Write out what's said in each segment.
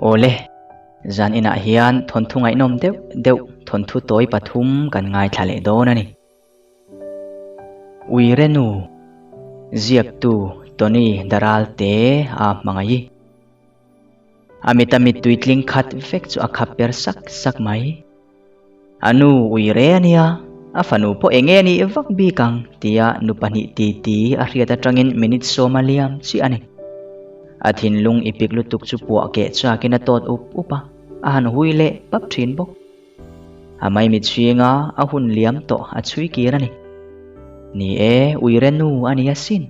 Awle, zan inah hian thawnthu ngaihnawm deuh deuh thawnthu tawi pathum kan ngaithla leh dawn a ni. Uirenu, ziaktu Tony Daralte a hmangaih i. A mita mittui tling khat vek chu a khap per sak sak mai. A nu uire a nia, a fanu pawh eng nge nih vak bik ang tia nu pahnih titi a hriat atangin minute sawm a liam chiah a ni. A thinlung i pik lutuk chu puah keh chakin a tawt up up a, a han hui leh pap thin bawk. A maimit chhinga a hun liam tawh a chhui kir a ni. Ni e, uire nu a ni asin.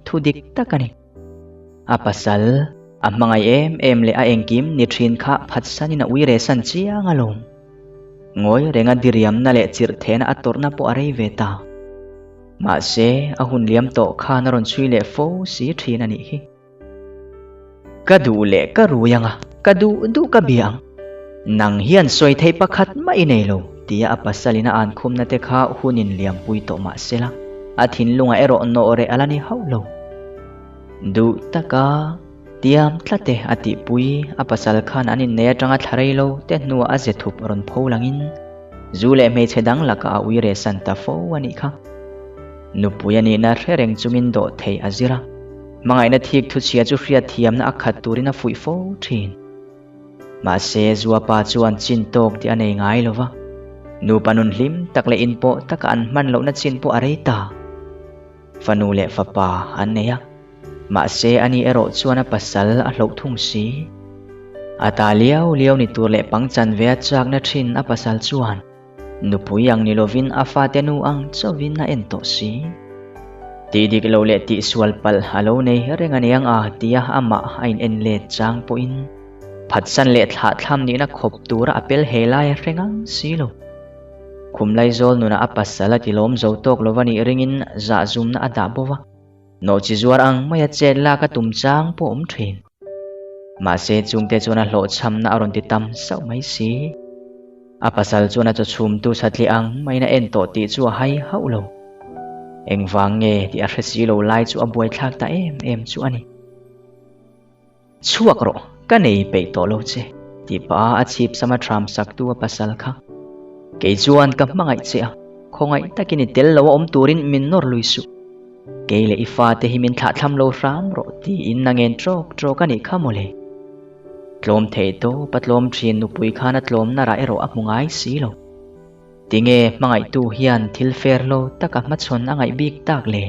Thu dik tak a ni. A pasal, a hmangaih em em leh a engkim ni thin kha phatsanin a uire san chiang alawm. Ngawi renga diriamna leh chirhthehna a tawrhna pawh a rei ve ta. Mahse, a hun liam tawh khan a rawn chhui leh fo si thin a nih hi. Ka duh leh ka rui ang a, ka duh duh ka bia ang. Nang hian sawi theih pakhat mah i nei lo, tia a pasalin a ankhumna te kha hunin liampui tawh mah sela, a thinlungah erawh nawh reh a la ni hauh lo. Duh taka tiam tlat e a tihpui, a pasal khan an innei atanga thla rei lo te hnuah a ze thup rawn pho langin zu leh hmeichhe dang lakah a ui reh san ta fo a nih kha. Nupui a nihna hre reng chungin dawh theih a zir a, hmangaihna thik thuchhia chu hriatthiamna a khat turin a fuih fo thin. Mahse, Zuapa chuan chin tawk tih a nei ngai lo va, nupa nun hlim tak leh inpawh taka an hman lohna chin pawh a rei ta. Fanu leh fapa an nei a, mahse ani erawh chuan a pasal a hloh thung si. A ta liau liau ni tur leh pangchan ve a chakna thin a pasal chuan nupui ang ni lovin a fate nu ang chauhin a en tawh si. Tih dik lo leh tih sual palh a lo nei reng a niang a tia amah a in en let chang pawhin phatsan leh thlahthlam nihna khawp tura a pel he lai a hre ngang si lo. Khum Laizawl nunah a pasal a tilawm zo tawk lo va nih ringin zahzumna a dah bawk a, nawhchi zuar ang maia chet lak a tum chang pawh a awm thin. Mahse chungte chuan a hlawhchhamna a rawn ti tam sauh mai si. A pasal chuan a chawchhumtu satliah ang maiin a en tawh tih chu a hai hauh lo. Engvang nge tih a hre si lo lai chu a buaithlak ta em em chu a ni. Chhuak rawh, ka nei peih tawh lo che, tih pah a a chhip sama thram saktu a pasal kha. Kei chuan ka hmangaih che a, khawngaih takin i tel lo a awm turin min nawr lui suh. Kei leh i fate hi min thlahthlam lo hram rawh tiin a ngen trawk trawk a nih kha mawle. Tlawm theih tawp a tlawm thin nupui khan a tlawmna rah erawh a hmu ngai si lo. Tinge hmangaihtu hian thil fair lo taka hmachhawn a ngaih bik tak le?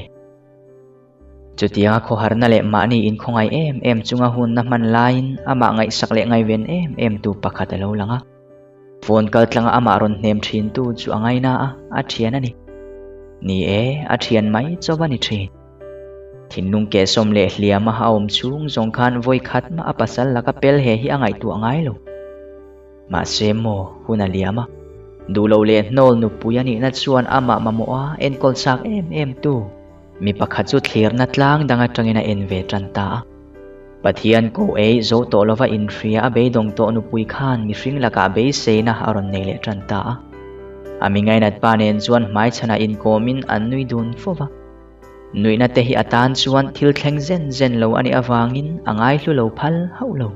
Chutianga khawharna leh mahni inkhawngaih em em chunga hunna hman laiin amah ngaihsak leh ngaihven em em tu pakhat a lo lang a. Phone kal tlanga amah rawn hnem thintu chu a ngaina a, a thian a ni. Ni e, a thian mai chauh a ni thin. Thinlung kehsawm leh hliama a awm chhung zawng khan vawi khat mah a pasal laka pel he hi a ngaihtuah ngai lo. Mahse maw, hun a liam a. Duh loh leh hnawl nupui a nihna chuan amah mamawh a enkawl chak em em tu. Mi pakhat chu thlirna tlang dang atangin a en ve tan ta a. Pathian ko ei zo tawh lova inhria a beidawng tawh nupui khan mihring lakah beiseina a rawn nei leh tan ta a. A mi ngainat pa nen chuan hmaichhanah inkawmin an nui dun fo va. Nuihna te hi a tan chuan thil thleng zen zen lo a nih avangin a ngaihlu lo phal hauh lo.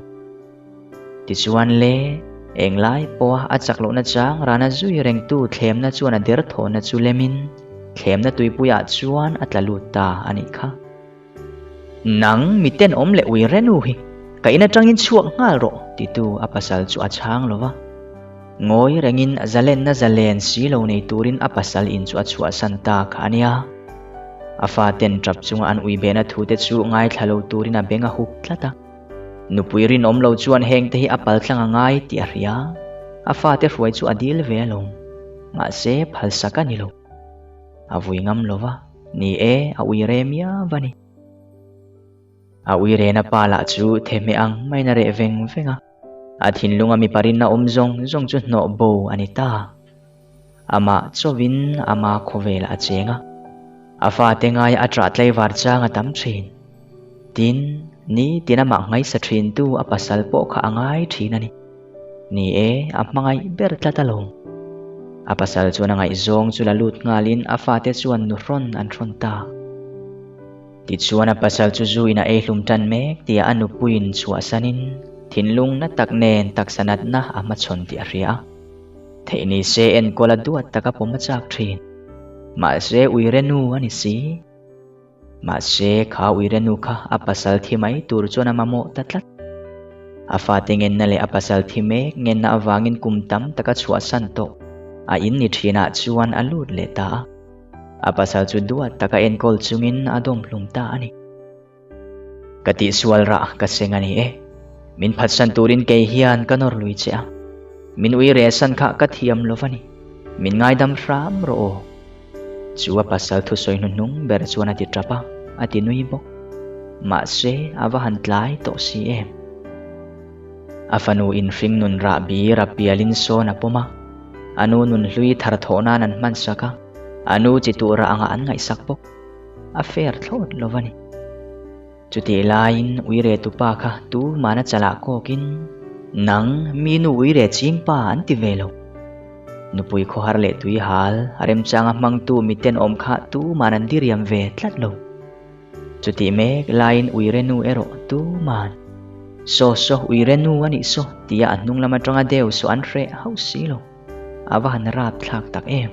Tichuan le, englai pawha a chak lohna chang rana zui rengtu thlemna chuan a derthawhna chu lemin thlemna tuipuiah chuan a tla lut ta a nih kha. Nang mi tenawm leh ui renu hi ka in atangin chhuak nghal rawh titu a pasal chu a chhang lo va. Ngawi rengin zalenna zalen si lo nei turin a pasal in chu a chhuahsan ta kha a nia. A faten tap chunga an ui behna thute chu ngaithla lo turin a beng a hup tlat a. Nupui rinawm lo chuan heng te hi a paltlang a ngai tih a hria. A fate hruai chu a dil ve alawm. Mahse, phalsak a ni lo. A vui ngam lo va, ni e, a ui re miau a ni. A ui rena pa lah chu thehmeh ang maiin a reh veng veng a. A thinlunga mipa rinna awm zawng zawng chu hnawh bo a ni ta. Amah chauhin ama khawvelah a cheng a. A fate ngaia a ṭah tlaivar chang a tam ṭhin. Tin, ni tin amah ngaisa ṭhintu a pasal pawh kha a ngai ṭhin a ni. Ni e, a hmangaih ber tlat alawm. A pasal chuan a ngaihzawng chu la lut nghalin a fate chuan nuhrawn an hrawn ta. Tichuan a pasal chu zu in a ei hlum tan mek tia a nupuiin chhuahsanin. Thinlung na tak nen taksa natna a hmachhawn tih a hria a. Theih ni se enkawl a duat taka pawm a chak thin. Mahse uire nu a ni si. Mahse kha uire nu kha a pasal thi mai tur chuan a mamawh ta tlat. A fate ngenna leh a pasal thi mek ngenna avangin kum tam taka chhuahsan tawh a in ni thinah chuan a lut leh ta a. A pasal chu duat taka enkawl chungin a dawm hlum ta a ni. Ka tihsual rah ka seng a ni e. Min phatsan turin kei hian ka nawr lui che a. Min ui rehsan kha ka thiam lo va ni. Min ngaidam hram rawh aw. Chu a pasal thusawi hnuhnung ber chuan a ti tap a, a ti nui bawk. Mahse, a va han tlai tawh si em. A fanu inhring nun rah bir a pialin sawn a pawm a. A nu nun hlui thar thawh nan an hmansak a, a nu chi tuh rah angah an ngaihsak bawk. A fair thlawt lo va ni. Chutih laiin uire tupa kha tu mana chalah kawkin, Nang mi nu uire ching pa an ti ve lo. Nupui khawhar leh tui hal a remchanga hmangtu miten awm kha tu man an diriam ve tlat lo. Chutih mek laiin uire nu erawh tu man. Saw saw uire nu a nih saw tia a hnung lam atanga deu saw an hreh hauh si lo. A va han rap thlak tak em.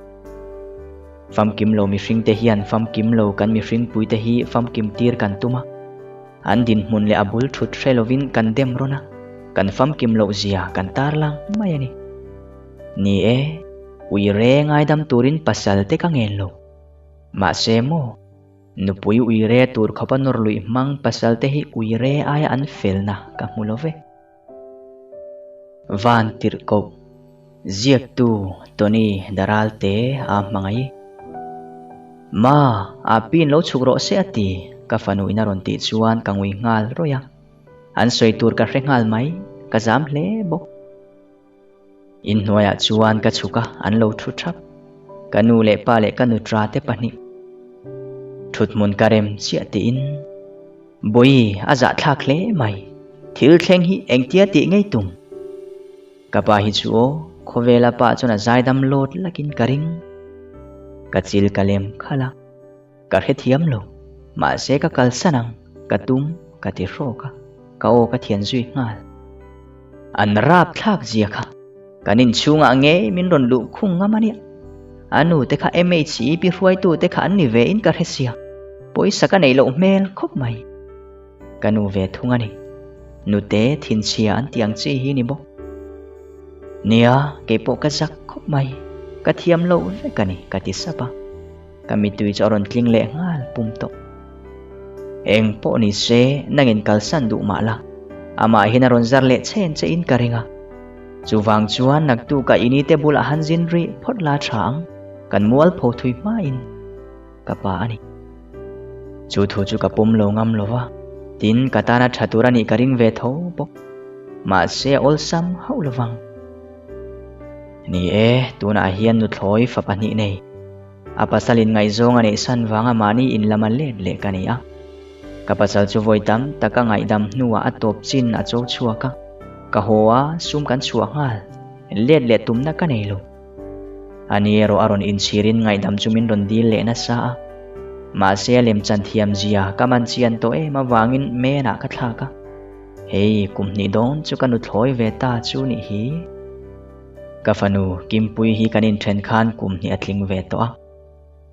Famkim lo mihring te hian famkim lo kan mihring pui te hi famkim tir kan tum a. An dinhmun leh a bul thut hre lovin kan dem rawn a, kan famkim loh zia kan tarlang mai a ni. Ni e, ui re ngaidam turin pasal te ka ngen lo. Mahse maw, nupui ui re tur khawpa nawr luih hmang pasal te hi ui re aia an felna ka hmu lo ve. Van tirhkoh, ziaktu Tony Daralte a hmangaih. Ma, a pin lo chhuk rawh se a ti, ka fanu in a rawn tih chuan ka ngui nghal rawih a. An sawi tur ka hre nghal mai, ka zam hle bawk. Inhnuaiah chuan ka chhuk a, an lo thu thap. Ka nu leh pa leh ka nutra te pahnih. Thuthmun ka rem chiah tiin. Bawi, a zahthlak hle mai. Thil thleng hi engtia tih ngei tum? Ka pa hi chu aw, khawvela pa chuan a zaidam lawt lakin ka ring. Ka chil ka lem khalh a, ka hrethiam lo. Mahse ka kalsan ang, ka tum, ka ti hrawk a, ka aw ka thian zui nghal. An rapthlak zia kha, kan inchhungah ngei min rawn luh khung ngam a nia. A nu te kha MHEP hruaitu te kha an ni ve in ka hre sia, pawisa ka neih loh hmel khawp mai. Ka nu ve thung a ni. Nute thinchhia an tih ang chi hi ni bawk. Nia, keipawh ka zak khawp mai, ka thiam loh vek a ni ka ti sap a. Ka mittui chu a rawn tling leh nghal pum tawh. Eng pawh ni se, nangin kalsan duh mah la, amahin a rawn zar leh chen che in ka ring a. Chuvang chuan naktuk ah ini te bulah han zin rih phawt la tha ang, kan mual pho thui hmain ka pa a ni. Chu thu chu ka pawm lo ngam lo va, tin ka tana tha tur a nih ka ring ve tho bawk. Mahse a awlsam hauh lovang. Ni e, tunah hian nuthlawi fa pahnih nei. A pasal in ngaihzawng a neih san vanga mahni in lama let leh ka ni a. Ka pasal chu vawi tam tak a ngaihdam hnuah a tawp chin a cho chhuak a. Ka haw a, sum kan chhuah nghal. Let leh tumna ka nei lo. A ni erawh a rawn inchhirin ngaihdam chu min rawn dil leh nasa a. Mahse a lemchan thiam zia ka man chian tawh em avangin menah ka thlak a. Hei, kum hnih dawn chu ka nuthlawi ve ta chu nih hi. Ka fanu Kimpuii hi kan inthen khan kum hnih a tling ve tawh a.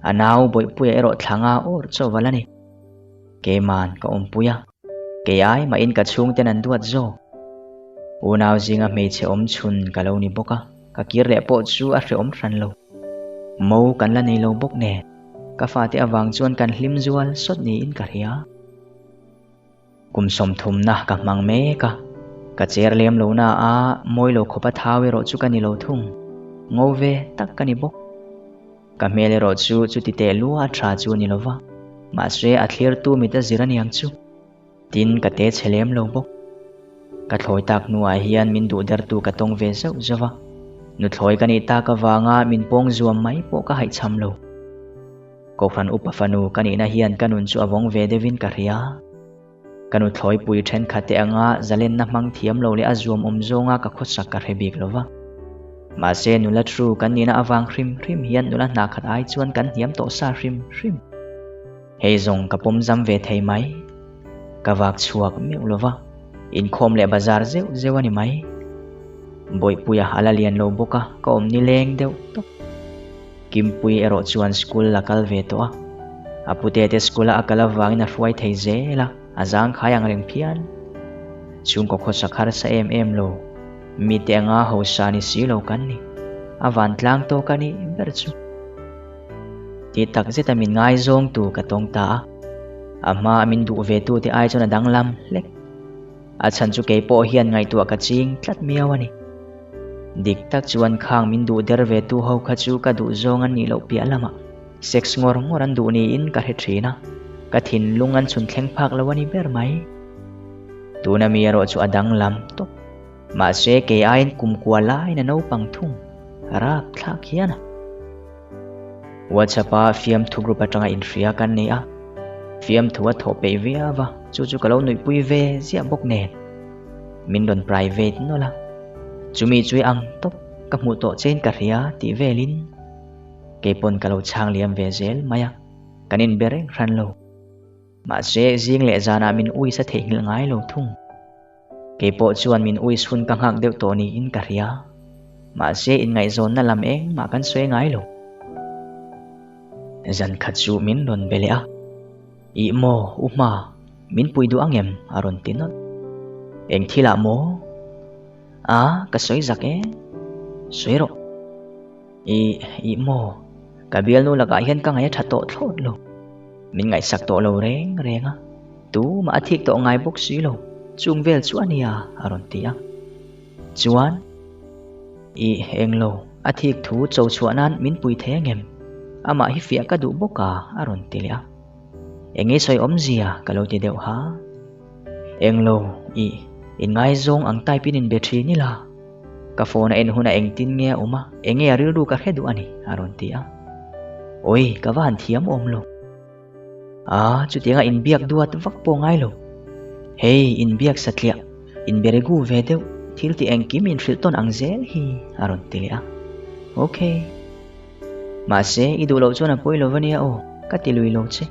A nau Bawihpuia erawh thlanga awr chaw a la ni. Keiman ka awmpui a, kei ai mahin ka chhungten an duat zawk. Unau zinga hmeichhe awm chhun ka lo ni bawk a, ka kir leh pawh chu a hreawm hran lo. Mo kan la nei lo bawk nen, ka fate avang chuan kan hlim zual sawt niin ka hria. Kum sawmthumna ka hmang mek a, ka cher lem lo na a, mawi lo khawpa thau erawh chu ka ni lo thung. Ngo ve tak ka ni bawk. Ka hmel erawh chu chuti teh lua a tha chu a ni lo va, mahse a thlirtu mit a zir a niang chu. Tin, ka te chhe lem lo bawk. Ka thlawi tak hnuah hian min duh dertu ka tawng ve zauh zauh a, nuthlawi ka nih tak avanga min pawng zuam mai pawh ka haihchham lo. Kohhran upa fanu ka nihna hian ka nun chu a vawng ve deuhin ka hria. Ka nuthlawipui thenkhat te anga zalenna hmang thiam lo leh a zuam awm zawnga ka khawsak ka hre bik lo va. Mahse nula thu kan nihna avang hrim hrim hian nula hna khat ai chuan kan hniam tawh sa hrim hrim. Hei zawng ka pawm zam ve thei mai. Ka vak chhuak meuh lo va. Inkhawm leh bazar zeuh zeuh a ni mai. Bawihpuia a la lian lo bawk a, ka awm nileng deuh tawp. Kimpuii erawh chuan school a kal ve tawh a. A pute te school a a kal avangin a hruai thei zel a, a zangkhai ang reng phian. Chhungkaw khawsak harsa em em lo, mite anga hausa ni si lo kan ni. A vantlang tawk a nih ber chu. Ti tak zeta min ngaizawng tu ka tawng ta a. A hma a min duh ve tu te ai chuan a danglam hlek. A chhan chu kei pawh hian ngaihtuah ka ching tlat miau a ni. Dik tak chuan khang min duh der ve tu ho kha chu ka duh zawng an nih loh piah lamah sex ngawr ngawr an duh niin ka hre thin a, ka thinlung an chhun thleng phak lo a ni ber mai. Tuna mi erawh chu a danglam tawp. Mahse kei aiin kumkua laiin a naupang thung rapthlak hian a. WhatsApp-a fiamthu group atanga inhria kan nei a, fiamthu a thawh peih viau a, chu chu ka lo nuihpui ve ziah bawk nen. Min rawn private nawlh a, chumi chu i ang tawp, ka hmuh tawh chein ka hria tih velin keipawn ka lo chhang liam ve zel mai a, kan inbe reng hran lo. Mahse zing leh zanah min uisa theihnghilh ngai lo thung. Kei pawh chuan min uis hun ka nghak deuh tawh niin ka hria. Mahse inngaihzawnna lam engmah kan sawi ngai lo. Zan khat chu min rawn be leh a. Ih maw, u hma, min pui duh ang em? a rawn ti nawlh. Eng thilah maw? A, ka sawi zak e. Sawi rawh. Ih, ih maw, ka bialnu lakah hian ka ngaih a tha tawh thlawt lo. Min ngaihsak tawh lo reng reng a, tumah a thik tawh ngai bawk si lo, chung vel chu a nia, a rawn ti a. Chuan, ih, eng lo, a thik thu cho chhuah nan min pui thei angem? Amah hi fiah ka duh bawk a, a rawn ti leh a. Eng nge sawi awmzia ka lo ti deuh ha. Eng lo, ih, inngaizawng ang type in inbe thin ila. Ka phone a en hunah engtin nge a awm a, eng nge a rilru ka hre duh a ni, a rawn ti a. Awi, ka va han thiam awm lo. A, chutianga inbiak duat vak pawh ngai lo. Hei, inbiak satliah, inberegu ve deuh, thil ti engkim inhrilh tawn ang zel hi, a rawn ti leh a. Ok. Mahse, i duh loh chuan a pawi lo va nia aw, ka ti lui lo che.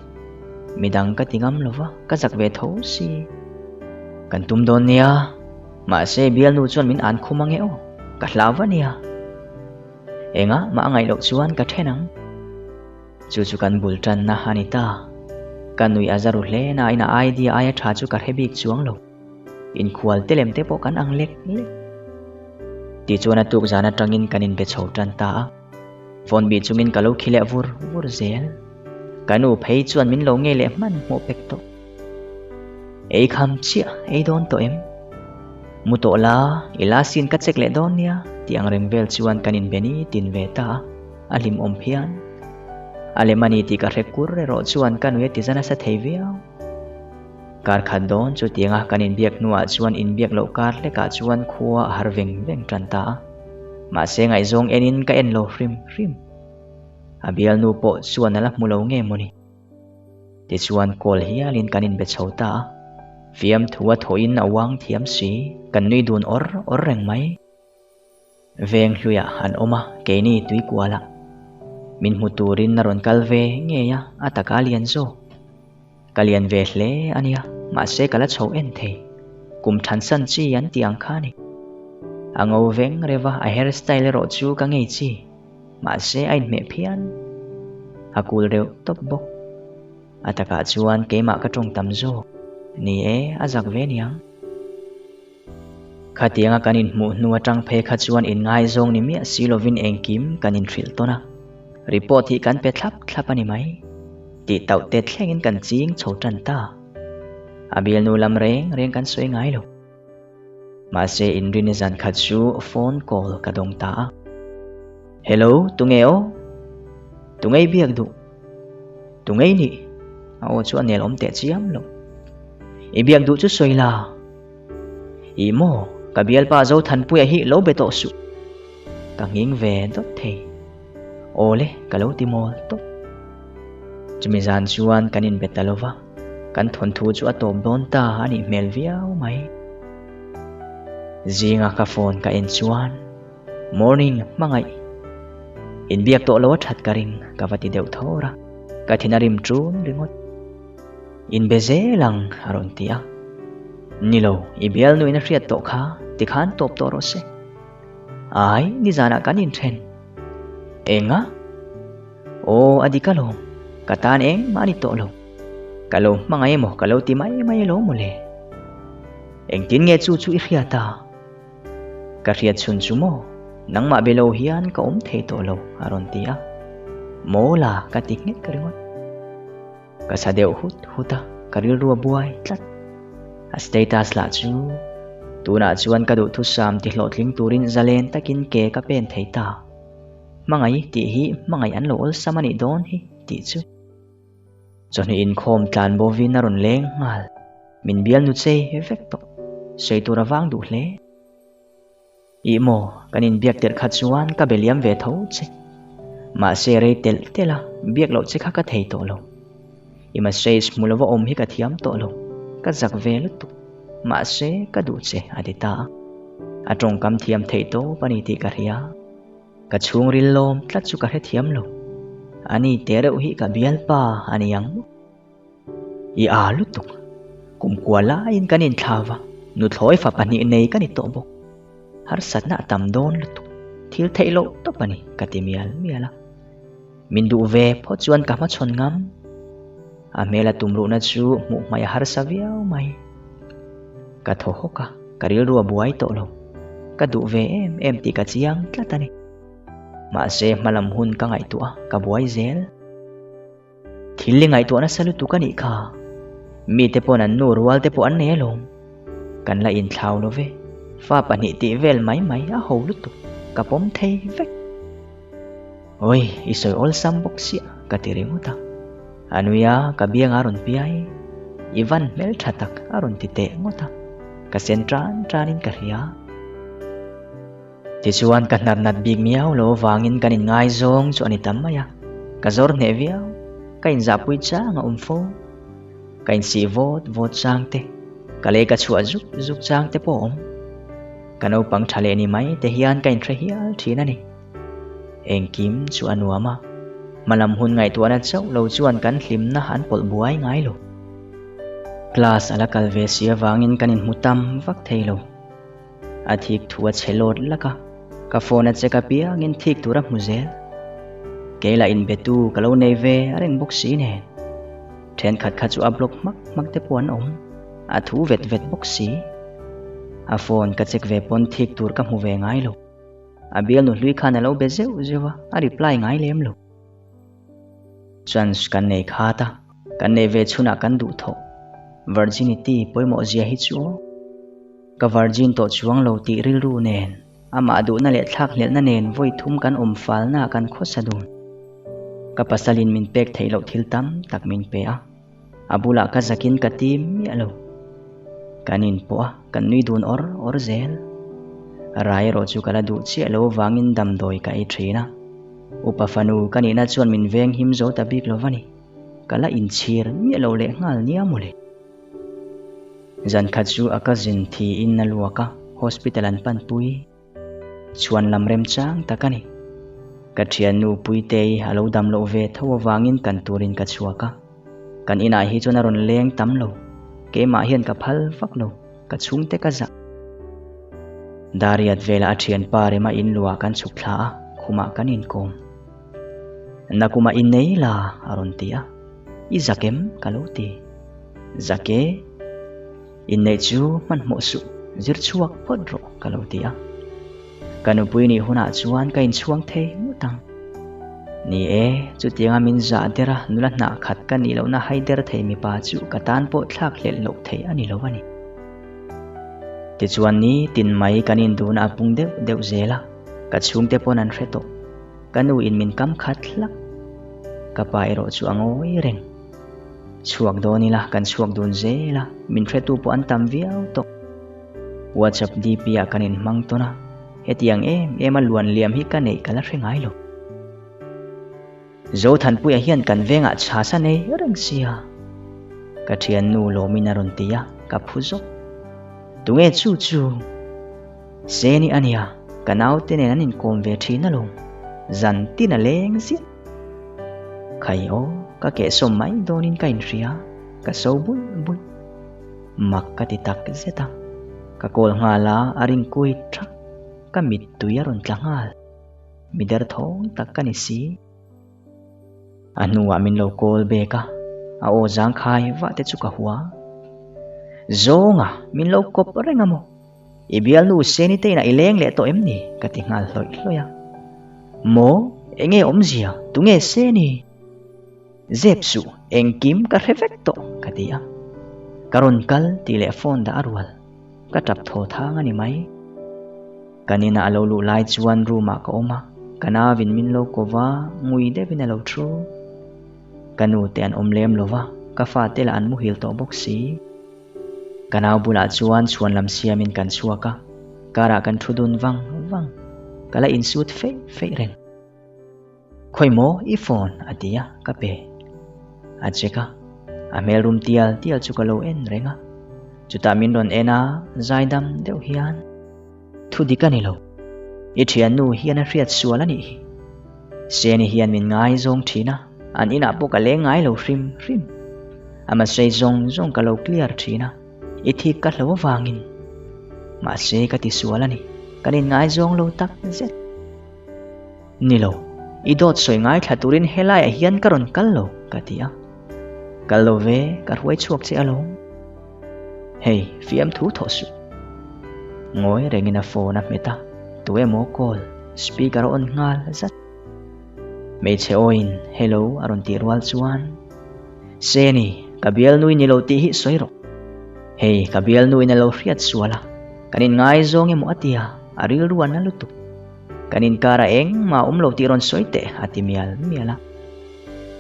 Midang ka ti ngam lo va, ka zak ve tho si. Kan tum dawn nia. Mahse, bialnu chuan min an khum ange aw, ka hlau va nia. Enga mah a ngaih loh chuan ka then ang. Chu chu kan bul tanna a ni ta. Ka nuih a za ru hle nain a idea aia tha chu ka hre bik chuang lo. Inkhual te lem te pawh kan ang lek lek. Tichuan a tuk zan atangin kan inbe chho tan ta a. Phone bih chungin ka lo khi leh vur vur zel. Ka nu phei chuan min lo ngei leh hmanhmawh pek tawh. Ei kham chiah ei dawn tawh em? Mu tawh la, i la sin ka check leh dawn nia tih ang reng vel chuan kan inbe ni tin ve ta a, a hlimawm phian. A lem a ni tih ka hre kur erawh chuan ka nui a ti za nasa thei viau. Kar khat dawn chutianga kan inbiak hnuah chuan inbiak loh kar hlekah chuan khua a har veng veng tan ta a. Mahse ngaihzawng enin ka en lo hrim hrim. A bialnu pawh chuan a la hmu lo nge mawni. Tichuan call hialin kan inbe chho ta a. Fiamthu a thawhin a uang thiam si, kan nui dun awr awr reng mai. Veng hluiah an awm a, keini tuikualah. Min hmu turin a rawn kal ve ngei a, a taka lian zawk. Ka lian ve hle a nia, mahse ka la chho en thei. Kum thansan chi an tih ang kha a ni. A ngo veng reuh a, a hair style erawh chu ka ngei chi. Mahse a inhmeh phian. A kul reuh tawp bawk. A takah chuan keimah ka tawng tam zawk. Ni e, a zak ve niang. Khatianga kan inhmuh hnu atang phei kha chuan inngaizawng ni miah si lovin engkim kan inhrilh tawn a. Report hi kan pe thlap thlap a ni mai. Tih tauh te thlengin kan ching chho tan ta. A bialnu lam reng reng kan sawi ngai lo. Mahse inrini zan khat chu phone call ka dawng ta a. Hello, tunge aw? Tungei biak duh? Tungei nih? A aw chu a nel awm teh chiam lo. I biak duh chu sawi la. Ih maw, ka bialpa Zothanpuia hi lo be tawh suh. Ka nghing ve dawt thei. Awle, ka lo ti mawl tawp. Chumi zan chuan kan inbe ta lova, kan thawnthu chu a tawp dawn ta a nih hmel viau mai. Zinga ka phone ka en chuan, Morning, hmangaih. Inbiak tawh lo a that ka ring, ka va ti deuh thawr a. Ka thin a rim ṭun ringawt. Inbe zel ang, a rawn ti a. Ni lo, i bialnuin a hriat tawh kha, tikhan tawp tawh rawh se. Ai, nizanah kan inthen. Enga? Aw, a dik alawm. Ka tan engmah a ni tawh lo. Ka lo hmangaih emaw ka lo ti mai mai alawm mawle. Engtin nge chu chu i hriat a? Ka hriat chhun chu maw, nangmah be lo hian ka awm thei tawh lo, a rawn ti a. Mawla ka ti nghek ringawt. Ka sa deuh hut hut a, ka rilru a buai tlat. A status lah chu, Tunah chuan ka duhthusam ti hlawhtling turin zalen takin ke ka pen thei ta. Hmangaih tih hi hmangaih an lo awlsam a nih dawn hi, tih chu. Chawhni inkhawm tlan bovin a rawn leng nghal. Min bial nu chei vek tawh. Sawi tur a vang duh hle. Ih maw, kan inbiak tirh kha chuan ka be liam ve tho che. Mahse rei telh telh a, biak loh che kha ka thei tawh lo. I message hmu lova awm hi ka thiam tawh lo, ka zak ve lutuk. Mahse ka duh che a ti ta a. A tawngkam thiam theih tawp a ni tih ka hria. Ka chhungril lawm tlat chu ka hrethiam lo. Ani te reuh hi ka bialpa a ni ang maw? I â lutuk. Kum kua laiin kan inthlau va, nuthlawi fa pahnih nei ka ni tawh bawk. Harsatna a tam dawn lutuk. Thil theih loh tawp a ni, ka ti mial mial a. Min duh ve phawt chuan ka hmachhawn ngam. A hmela tumruhna chu hmuh hmaih a harsa viau mai. Ka thaw hawk a, ka rilru a buai tawh lo. Ka duh ve em em tih ka chiang tlat a ni. Mahse hmalam hun ka ngaihtuah a, ka buai zel. Thil i ngaihtuah nasa lutuk a nih kha. Mite pawn an nu rual te pawh an nei alawm. Kan la inthlau lo ve. Fa pahnih tih vel mai mai a ho lutuk. Ka pawm thei vek. Awi, i sawi awlsam bawk siah ka ti ringawt a. A nui a, ka biang a rawn piai. I van hmeltha tak a rawn ti teh ngawt a. Ka sen tan tanin ka hria. Tichuan ka hnar nat bik miau lo avangin kan inngaizawng chu a ni tam mai a, ka zawr hneh viau, ka inzahpui chang a awm fo. Ka insih vawt vawt chang te, ka lei ka chhuah zuk zuk chang te pawh a awm. Ka naupang tha leh ni mai te hian ka inhre hial thin a ni. Engkim chu a nuam a, hmalam hun ngaihtuahna chauh lo chuan kan hlimna an pawlh buai ngai lo. Class a la kal ve si avangin kan inhmu tam vak thei lo. A thik thu a chhe lawt lak a, ka phone a check apiangin thik tur a hmu zel. Kei lah inbetu ka lo nei ve a reng bawk si nen. Thenkhat kha chu a block hmak hmak te pawh an awm, a thu vet vet bawk si. A phone ka check ve pawn thik tur ka hmu ve ngai lo. A bialnu hlui khan a lo be zeuh zeuh a, a reply ngai lem lo. Chance kan nei khat a, kan nei ve chhunah kan duh thawh. Virginity pawimawh zia hi chu aw. Ka virgin tawh chuang lo tih rilru nen, amah duhna leh thlakhlelhna nen vawi thum kan awm falna kan khawsa dun. Ka pasalin min pek theih loh thil tam tak min pe a, a bulah ka zakin ka tim miah lo. Kan inpawh a, kan nui dun awr awr zel. Rai erawh chu ka la duh chiah lo avangin damdawi ka ei thin a. Upa fanu ka nihna chuan min veng him zo ta bik lo va ni. Ka la inchhir miah lo leh nghal nia mawle. Zan khat chu a cousin thiin a luak a, hospital an panpui. Chhuan lam remchang tak a ni. Ka thiannu Puitei a lo dam loh ve tho avangin kan turin ka chhuak a. Kan inah hi chuan a rawn leng tam lo. Keimah hian ka phal vak lo, ka chhungte ka zah. Dariat velah a thianpa rema inluah kan chhuk thla a, khumah kan inkawm. Nakuma i nei la a rawn ti a. I zak em? ka lo ti. Zak e. Inneih chu hmanhmawh suh, zir chhuak phawt rawh ka lo ti a. Ka nupui nih hunah chuan ka inchhuang thei ngawt ang. Ni e, chutianga min zah der a nula hnah khat ka nih lohna hai der thei mipa chu ka tan pawh thlak hlelh loh thei a ni lo a ni. Tichuan ni tin mai kan induhna a pung deuh deuh zel a, ka chhungte pawn an hre tawh. Ka nu in min kam khat hlak. Ka pa erawh chu a ngawi reng. Chhuak dawn ila kan chhuak dun zel a, min hretu pawh an tam viau tawh. WhatsApp DP ah kan inhmang tawn a, hetiang em em a luan liam hi ka neih ka la hre ngai lo. Zothanpuia hian kan vengah chhas a nei reng sia. Ka thiannu lawmin a rawn ti a, ka phu zawk. Tunge chu chu? Seni a nia, ka naute nen an inkawm ve thin alawm. Zan tin a leng ziah. Khai aw, ka kehsawm mai dawnin ka inhria, ka so bul bul. Mak ka ti tak zet a. Ka call nghal a, a ring kui thak. Ka mittui a rawn tla nghal. Mi derthawng tak ka ni si. A hnuah min lo call bek a, a aw zangkhai vah te chu ka hua. Zawnga, min lo kawp reng a maw? I bialnu Seni te inah i leng leh tawh em ni? ka ti nghal hlawih hlawih a. Maw? Enge awmzia? Tunge Seni? Zep suh, engkim ka hre vek tawh, ka ti a. Ka rawn kal tih leh phone dah a rual. Ka tap thaw thang a ni mai. Kan inah a lo luh lai chuan room ah ka awm a, ka nauvin min lo ko va, ngui deuhin a lo thu. Ka nu te an awm lem lo va, ka fate lah an muhil tawh bawk si. Ka nau bulah chuan chhuan lam siamin kan chhuak a, karah kan thu dun vang vang. Ka la insut feih feih reng. Khawi maw i phone a ti a, ka pe. A check a, a hmel rum tial tial chu ka lo en reng a. Chutah min rawn en a, zaidam deuh hian, Thu dik a ni lo. I thiannu hian a hriat sual a nih hi. Seni hian min ngaizawng thin a, an inah pawh ka leng ngai lo hrim hrim. Ama sei zawng zawng ka lo clear thin a, i thik ka hlo avangin. Mahse ka ti sual a ni, kan inngaizawng lo tak zet. Ni lo, i dawt sawi ngaithla turin helaiah hian ka rawn kal lo, ka ti a. Kal lo ve, ka hruai chhuak che alawm. Hei, fiamthu thawh suh. Ngawi rengin a phone a hmet a, tu emaw call, speaker a on nghal zat. Hmeichhe awiin hello a rawn tih rual chuan, Seni, ka bialnui ni lo tih hi sawi rawh. Hei, ka bialnuin a lo hriat sual a, kan inngaizawng emaw a tia, a rilru a na lutuk. Kan inkar a engmah a awm lo tih rawn sawi teh, a ti mial mial a.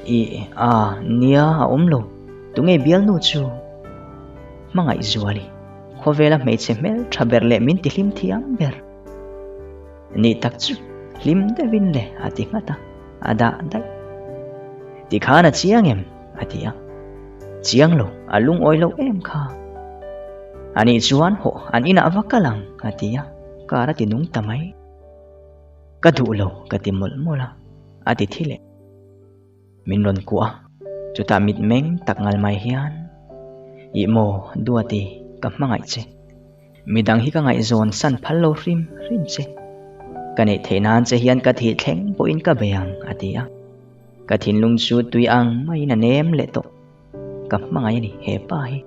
Ih, a, nia a awm lo, tunge bialnu chu? Hmangaih Zuali, khawvela hmeichhe hmel tha ber leh min tihlim thiam ber. Nih tak chu, hlim deuhin le, a ti nghat a, a dah daih. Tikhan a chiang em? a ti a. Chiang lo, a lungawi lo em kha. Anih chuan hawh an inah va kal ang, a ti a, car a ti nung ta mai. Ka duh lo, ka ti mawlh mawlh a, a ti thi leh. Min rawn kuah a, chutah mitmeng tak ngal mai hian, Ih maw, Duati, ka hmangaih che. Midang hi ka ngaihzawn san phal lo hrim hrim che. Ka neih theih nan che hian ka thih thleng pawhin ka bei ang, a ti a. Ka thinlung chu tui ang maiin a nem leh tawh. Ka hmangaih a ni he pa hi.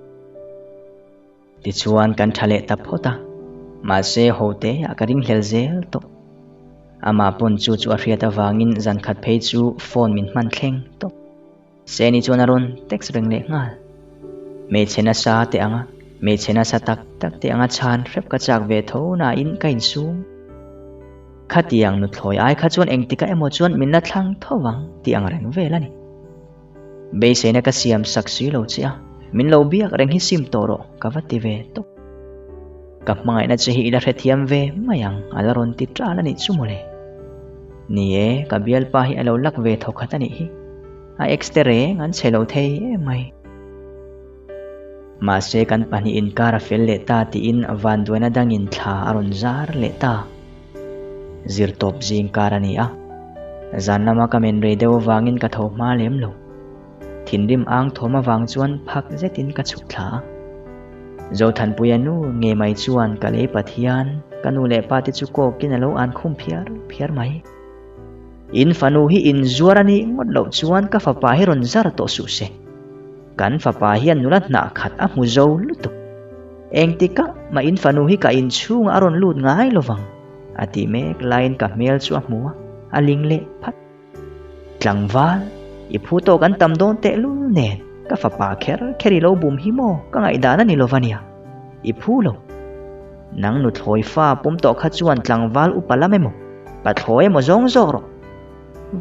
Tichuan kan tha leh ta phawt a, mahse ho te ah ka ringhlel zel tawh. Amah pawn chu chu a hriat avangin zan khat phei chu phone min hman thleng tawp. Seni chuan a rawn text reng leh nghal. Hmeichhe nasa te anga, hmeichhe nasa tak tak te anga chhan hrep ka chak ve tho nain ka insum. Khatiang nuthlawi ai kha chuan engtikah emaw chuan min la thlang tho vang tih ang reng vel a ni. Beiseina ka siam sak si lo che a, min lo biak reng hi sim tawh rawh ka va ti ve tawp. Ka hmangaihna che hi i la hrethiam ve mai ang a la rawn ti ṭal a nih chu mawle. Ni e, ka bialpa hi a lo lak ve thawkhat a nih hi. A ex te reng an chhe lo thei em mai. Mahse kan pahnih inkar a fel leh ta tiin vanduaina dangin thla a rawn zar leh ta. Zirtawp zingkar a ni a, zan lama ka men rei deuh avangin ka tho hma lem lo. Thinrim ang thawm avang chuan phak zetin ka chhuk thla a. Zothanpuia nu ngei mai chuan ka lei Pathian, ka nu leh pa te chu kawkin a lo an khum phiar phiar mai. In fanu hi inzuar a nih ngawt loh chuan ka fapa hi rawn zar tawh suh se. Kan fapa hian nula hnah khat a hmu zo lutuk. Engtikah mah in fanu hi ka inchhungah a rawn lut ngai lovang, a tih mek laiin ka hmel chu a hmu a, a ling leh phat. Tlangval, i phu tawk an tam dawn tehlul nen, ka fapa kher kher i lo bum hi maw ka ngaihdan a ni lova nia, i phu lo. Nang nuthlawi fa pawm tawh kha chuan tlangval upa lam emaw, pathlawi emaw zawng zawk rawh.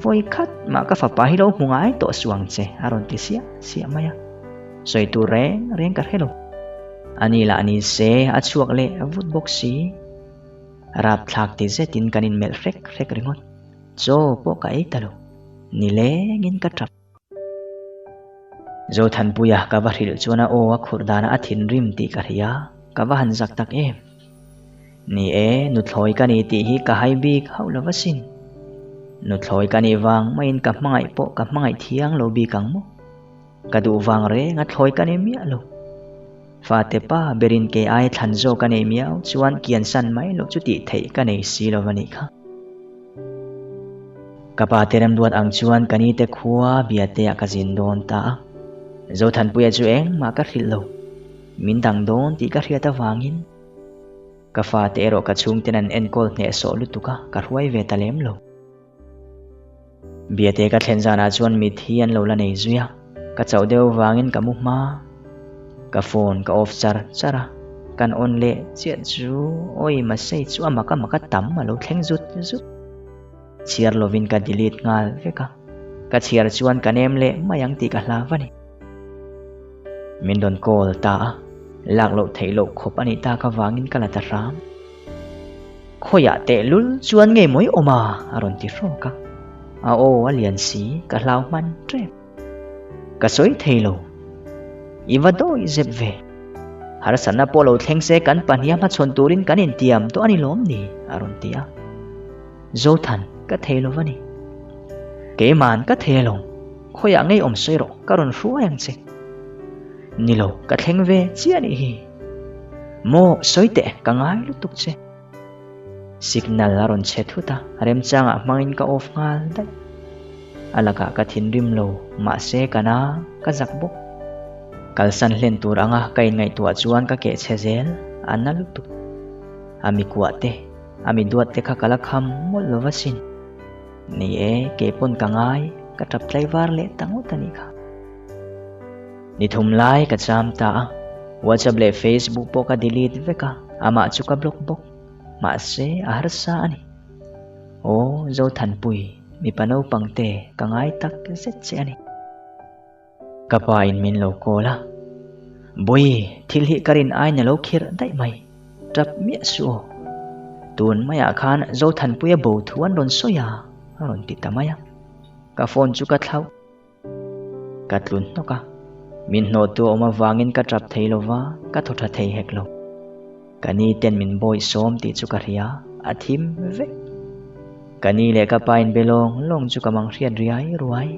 Vawi khat mah ka fapa hi lo hmu ngai tawh suh ang che, a rawn ti siah siah mai a. Sawi tur reng reng ka hre lo. Ani lah ni se a chhuak leh vut bawk si. Rapthlak ti zetin kan inmelh hrek hrek ringawt. Chaw pawh ka ei ta lo. Nilengin ka tap. Zothanpuia ka va hrilh chuan a aw a khurh danah a thinrim tih ka hria, ka va han zak tak em. Ni e, nuthlawi ka ni tih hi ka hai bik hauh lo asin. Nuthlawi ka nih vang maiin ka hmangaih pawh ka hmangaih thiang lo bik ang maw? Ka duh vang reng a thlawi ka ni miah lo. Fate pa berin kei ai thlan zawk a nei miau chuan kiansan mai loh chu tih theih ka nei si lo a nih kha. Ka pa te remruat ang chuan ka ni te khua Biate ah ka zin dawn ta a. Zothanpuia chu engmah ka hrilh lo. Min dang dawn tih ka hriat avangin ka fate erawh ka chhungten an enkawl hnehsawh lutuk a, ka hruai ve ta lem lo. Biate ka thlen zanah chuan mit hi an lo la nei zui a, ka chauh deuh vangin ka mu hma. Ka phone ka off char char a, kan on leh chiah chu awi masei chu a mak a mak a tam a lo thleng zut zut. Chhiar lovin ka delete nghal vek a, ka chhiar chuan ka nem leh mai ang tih ka hlau a ni. Min rawn call ta a, lak loh theih loh khawp a nih tak avangin ka la ta hram. Khawiah tehlul chuan ngei mawi awm a? a rawn ti hrawk a. A aw a lian si, ka hlau hman tep. Ka sawi thei lo. I va dawi zep ve. Harsatna pawh lo thleng se kan pahniha hmachhawn turin kan intiam tawh a ni lawm ni? a rawn ti a. Zothan, ka thei lo va ni. Keiman ka thei alawm. Khawiah ngei awm sawi rawh, ka rawn hruai ang che. Ni lo, ka thleng ve chiah nih hi. Maw, sawi teh, ka ngai lutuk che. Signal a rawn chhe thut a, remchangah hmangin ka off nghal daih. A lakah ka thinrim lo, mahse ka na, ka zak bawk. Kalsan hlen tur anga ka inngaihtuah chuan ka keh chhe zel, a na lutuk. A mi kuah te, a mi duat te kha ka la kham mawlh lo va sin. Ni e, kei pawn ka ngai, ka tap tlaivar leh ta ngawt a nih kha. Ni thum lai ka cham ta a, WhatsApp leh Facebook pawh ka delete vek a, amah chu ka block bawk. Mahse, a harsa a ni. Aw, Zothanpui, mipa naupang te ka ngai tak zet che a ni. Ka pa in min lo call a, Bawi, thil hi ka rin aiin a lo khirh daih mai, tap miah suh aw. Tun maiah khan Zothanpuia bo thu an rawn sawi a, a rawn ti ta mai a. Ka phone chu ka thlauh. Ka tlun hnawk a, min hnawhtu a awm avangin ka tap thei lo va, ka thaw tha thei hek lo. Ka ni ten min bawi sawm tih chu ka hria, a thim vek. Ka ni leh ka pa in be lawng lawng chu ka mang hriat riai ruai.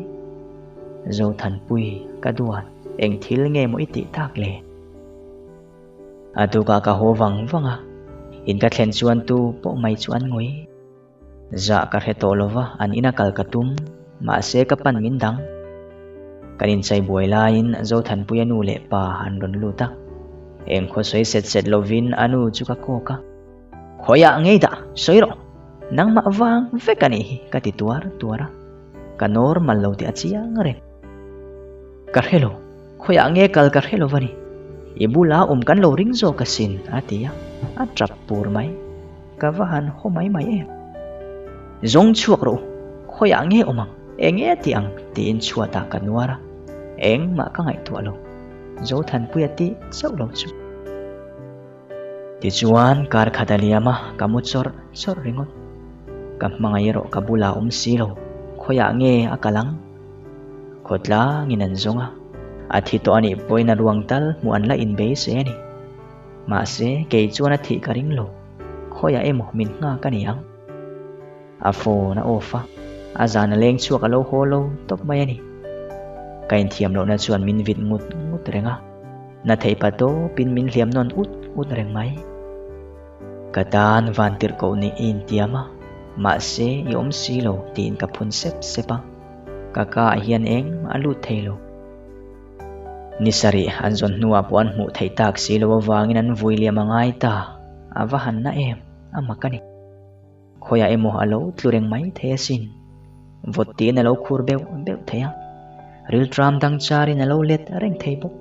Zothanpui, ka duat, eng thil nge maw i tih tak le? A tukah ka haw vang vang a, in ka thlen chuan tu pawh mai chu an ngawi. Zah ka hre tawh lova, an ina kal ka tum, mahse ka pan min dang. Kan inchai buai laiin Zothanpuia nu leh pa an rawn lut a, eng khaw sawi set set lovin a nu chu ka kawk a. Khawiah ngei dah, sawi rawh, nangmah vang vek a nih hi ka ti tuar tuar a, ka normal lo tih a chiang reng. Ka hre lo, khawiah nge kal ka hre lo va ni, i bula awm kan lo ring zawk asin a ti a, a tap pur mai. Ka va han haw mai mai em? Zawng chhuak rawh u, khawiah nge awm ang, eng nge tih ang tiin chhuatah ka nuar a, engmah ka ngaihtuah lo, Zothanpuia tih chauh lo chu. Tichuan kar khat a liam a, ka mu chawrh chawrh ringawt. Ka hmangaih erawh ka bulah awm si lo, khawiah nge a kal ang? Khawtlangin an zawng a, a thi tawh a nih pawhin a ruang tal hmuh an la inbeisei a ni. Mahse, kei chuan a thih ka ring lo. Khawiah emaw min nghak a ni ang. A phone a off a, a zan a leng chhuak a lo haw lo tawp mai a ni. Ka inthiam lohna chuan min vit ngut ngut reng a, na theih pa tawpin min hliam nawn ut ut reng mai. Ka tan van tirh koh nih i intiam a, mahse i awm si lo tiin ka phun sep sep a, ka ka ah hian engmah a lut thei lo. Ni sarih an zawn hnuah pawh an hmuh theih tak si lo avangin an vui liam a ngai ta. A va han na em, a mak a ni. Khawiah emaw a lo tlu reng mai thei asin. Vawt tiin a lo khur beuh beuh thei a, rilṭam dang charin a lo let reng thei bawk.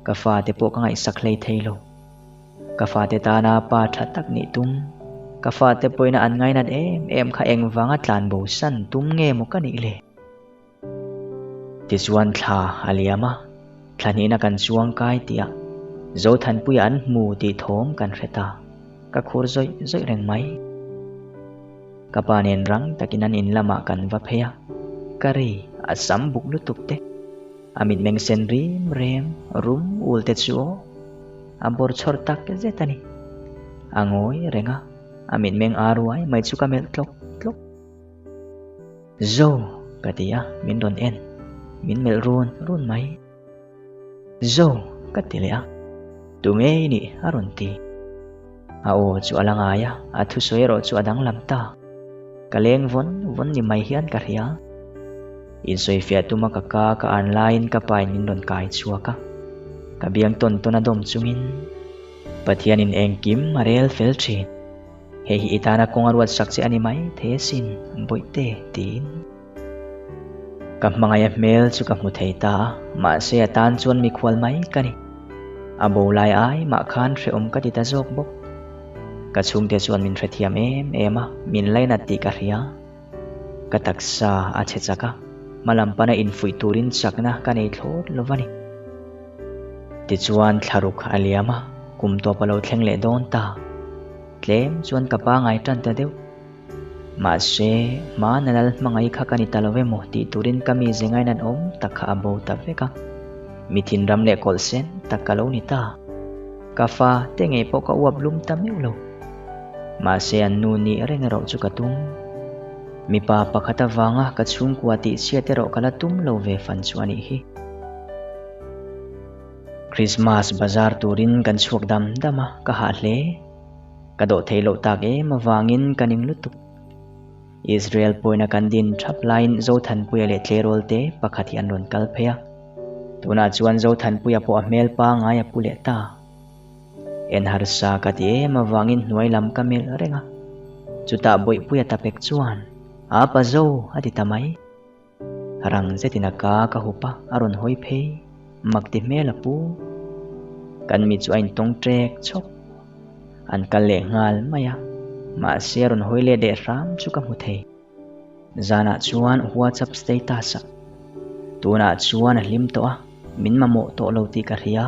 Ka fate pawh ka ngaihsak hlei thei lo. Ka fate tana pa tha tak nih tum, ka fate pawhin an ngainat em em kha engvanga tlanbo san tum nge maw ka nih le? Tichuan thla a liam a, thla hnihna kan chuang kai tih ah Zothanpuia an hmu tih thawm kan hre ta, ka khur zawih zawih reng mai. Ka pa nen rang takin an in lamah kan va phei a, ka ri a sam buk lutuk te, a mitmeng sen rim rem rum ul te chu aw, a bawr chhawr tak zet a ni. A ngawi reng a, a mitmeng a ruai mai chu ka melh tlawk tlawk. Zo! ka ti a, min rawn en. Min melh run run mai. Zo! ka ti leh a. Tunge i nih? a rawn ti. A aw chu a la ngai a, a thusawi erawh chu a danglam ta. Ka leng vawn vawn ni mai hian ka hria. Insawifiah tuma ka ka ka an laiin ka pain min rawn kai chhuak a. Ka biang tawn tawn a dawm chungin, Pathianin engkim a rel fel thin. Hei hi i tana kawng a ruat sak che a ni mai thei asin, Bawihte, tiin. Ka hmangaih a hmel chu ka hmu thei ta a, mahse a tan chuan mikhual mai ka ni. A bo lai ai mah khan hrehawm ka ti ta zawk bawk. Ka chhungte chuan min hrethiam em em a, min lainat tih ka hria. Ka taksa a chhe chak a, hmalam pana infuih turin chakna ka nei thlawt lo va ni. Tichuan thlaruk a liam a, kum tawp a lo thleng leh dawn ta. Tlem chuan ka pangai tan ta deuh. Mahse, hmana lal hmangaih kha ka ni ta lo emaw tih turin ka mi ze ngaihnan awm tak kha a bo ta vek a. Mi thinram leh kawlh sen tak ka lo ni ta. Ka fa te ngei pawh ka uap lum ta meuh lo. Mahse an nu nih reng erawh chu ka tum. Mipa pakhat avanga ka chhungkua tih chhiat erawh ka la tum lo ve fan chu a nih hi. Christmas bazar turin kan chhuak dam dam a, ka hah hle. Ka dawh theih loh tak em avangin ka ning lutuk. Israel pawina kan din thap laiin Zothanpuia leh tleirawl te pakhat hi an rawn kal phei a. Tunah chuan Zothanpuia pawh a hmel pangai a pu leh ta. En harsa ka ti em avangin hnuai lam ka melh reng a. Chutah Bawihpuia tapek chuan, A pa Zo! a ti ta mai. Rang zetin a ka ka hup a, a rawn hawi phei. Mak ti hmel a pu. Kan mi chu a intawng ṭek chhawk. An kal leh nghal mai a, mahse a rawn hawi let leh hram chu ka hmu thei. Zanah chuan WhatsApp status ah, Tunah chuan a hlim tawh a, min mamawh tawh lo tih ka hria,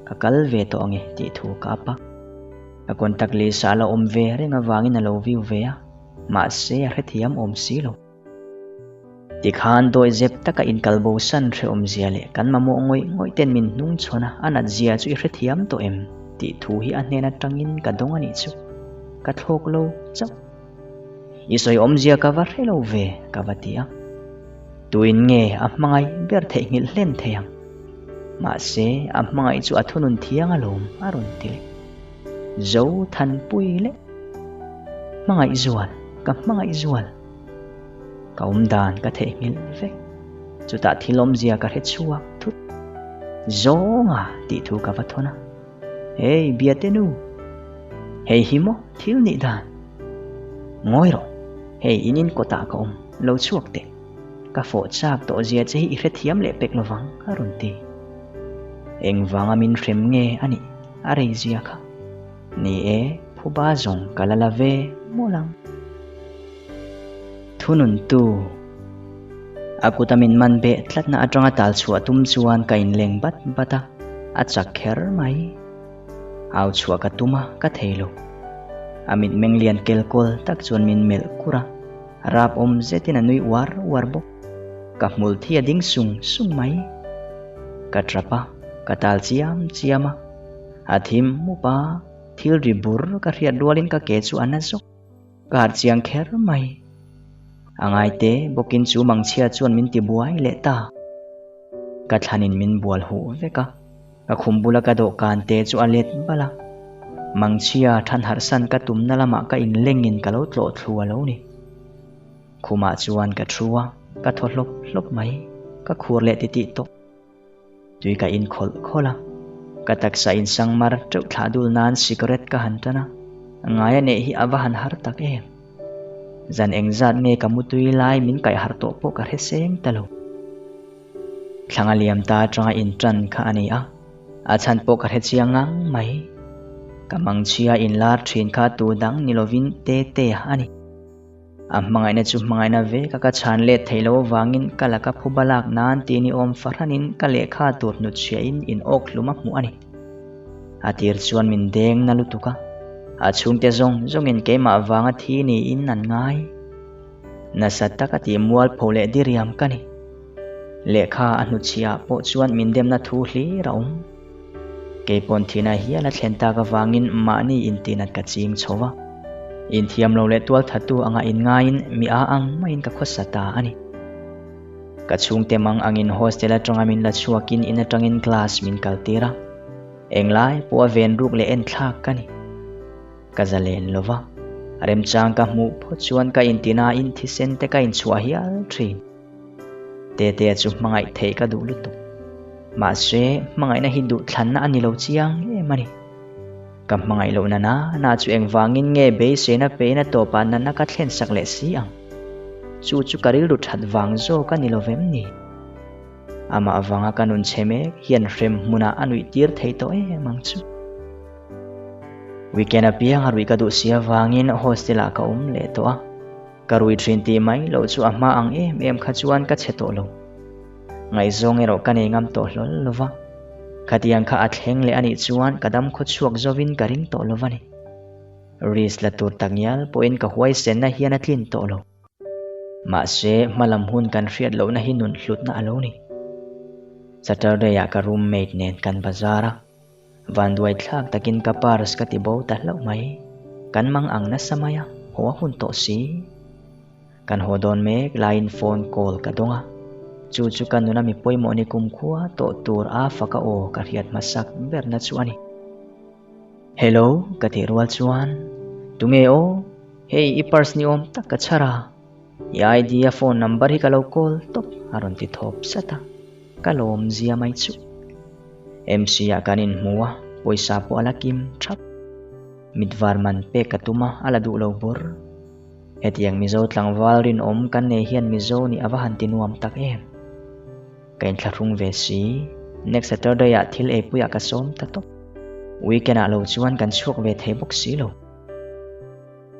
ka kal ve tawh ang e tih thu ka up a. Ka contact list ah a la awm ve reng avangin a lo view ve a, mahse a hrethiam awm si lo. Tikhan dawi zep taka inkal bo san hrehawm zia leh kan mamawh ngawih ngawih ten min hnung chhawn a, a nat zia chu i hrethiam tawh em? tih thu hi a hnen atangin ka dawng a nih chu. Ka thlawk lo chauh. I sawi awmzia ka va hre lo ve, ka va ti a. Tuin nge a hmangaih ber theihnghilh hlen thei ang? Mahse, a hmangaih chu a thunun thiang alawm, a rawn ti leh. Zo Thanpui leh. Hmangaih zual, ka hmangaih zual. Ka awm dan ka theihnghilh vek. Chutah thil awmzia ka hre chhuak thut. Zawnga tih thu ka va thawn a. Hey, biate nu! Hei hi maw thil nih dan? Ngawi rawh, hei in in kawtah ka awm, lo chhuak teh. Ka fawh chak tawh zia che hi i hrethiam leh pek lovang, a rawn ti. Engvanga min hrem nge a nih a rei zia kha. Ni e, phuba zawng ka la la ve mawlh ang. Thununtu, A kuta min man beh tlatna atanga tal chhuah tum chuan ka inleng bat bat a, a chak kher mai. Au chhuah ka tum a, ka thei lo. A mitmeng lian kel kawl tak chuan min melh kur a, rap awm zetin a nui uar uar bawk. Ka hmul thi a ding sung sung mai. Ka trap a, ka tal chiam chiam a, a thim mup a, thil ri bur ka hriat rualin ka ke chu a na zawk. Ka harh chiang kher mai. A ngaite bawkin chu mangchhia chuan min ti buai leh ta. Ka thlanin min bual huh vek a, ka khum bula ka dawhkan te chu a let bal a. Mangchhia than harhsan ka tumna lamah ka inlengin ka lo tlawh thlu a lo ni. Khumah chuan ka thu a, ka thaw hlawp hlawp mai, ka khur leh titih tawh. Tui ka in khawlh khawlh a, ka taksa in sangmar teuh thlah dul nan cigarette ka han tan a, ngaia neih hi a va han har tak em. Zan engzat nge ka mutui lai min kaih harh tawh pawh ka hre seng ta lo. Thlang a liam ta atanga in tan kha a ni a, a chhan pawh ka hre chiang ngang mai. Ka mangchhia in lar thin kha tu dang ni lovin Tetea a ni. A hmangaihna chu hmangaihna vek a ka chhan let theih loh avangin ka laka phuba lak nan tih ni awm fahranin ka lehkha tur hnutchhiahin in awk hlum a hmuh a ni. A tir chuan min deng na lutuk a, a chhungte zawng zawngin keimah vanga thi niin an ngai. Nasa taka tih mualpho leh diriam ka ni. Lehkha a hnutchhiah pawh chuan min demna thu hlir a awm. Keipawn thihna hial a thlen tak avangin mahni intihnat ka ching chho va. Inthiam lo leh tualthattu anga inngaiin mi a ang maiin ka khawsa ta a ni. Ka chhungte mang angin hostel atanga min la chhuakin in atangin class min kaltir a. Englai pawha ven ruk leh en thlak ka ni. Ka zalen lo va, remchang ka hmuh phawt chuan ka intinain thisen te ka inchhuah hial thin. Tetea chu hmangaih theih ka duh lutuk. Mahse, hmangaihna hi duhthlanna a ni lo chiang em a ni. Ka hmangaih loh nana na chu engvangin nge beiseina peina tawpah nana ka thlen sak leh si ang? Chu chu ka rilru that vang zawk a ni lo vem ni? Amah avanga ka nun chhe mek hian hrem hmunah a nuih tir thei tawh em ang chu. Weekend apiang a ruih ka duh si avangin hostel ah ka awm leh tawh a. Ka rui thin tih mai loh chu a hma ang em em kha chuan ka chhe tawh lo. Ngaihzawng erawh ka nei ngam tawh hlawl lo va. Khatiang kha a thleng leh a nih chuan ka dam khaw chhuak zovin ka ring tawh lo va ni. Risk la tur takngial pawhin ka huaisenna hian a tlin tawh lo. Mahse, hmalam hun kan hriat lohna hi nun hlutna a lo ni. Saturday-ah ka roommate nen kan bazar a, vanduai thlak takin ka purse ka ti bo ta hlauh mai. Kan mang ang nasa mai a, haw a hun tawh si. Kan haw dawn mek laiin phone call ka dawng a, chu chu ka nuna mi pawimawh ni kumkhua tawh tur a faka aw ka hriat hmasak berna chu a ni. Hello ka tih rual chuan, Tunge aw? Hei i purse ni awm tak ka chhar a, i ID a phone number hi ka lo call tawp a rawn ti thawp sat a, ka lawm zia mai chu. MC ah kan inhmu a, pawisa pawh a la kim thap. Mitvar man pek ka tum a, a la duh lo bur. Hetiang Mizo tlangval rinawm kan nei hian Mizo nih a va han ti nuam tak em. Ka inthlahrung ve si, next Saturday ah thil eipuiah ka sawm ta tawp. Weekend ah lo chuan kan chhuak ve thei bawk si lo.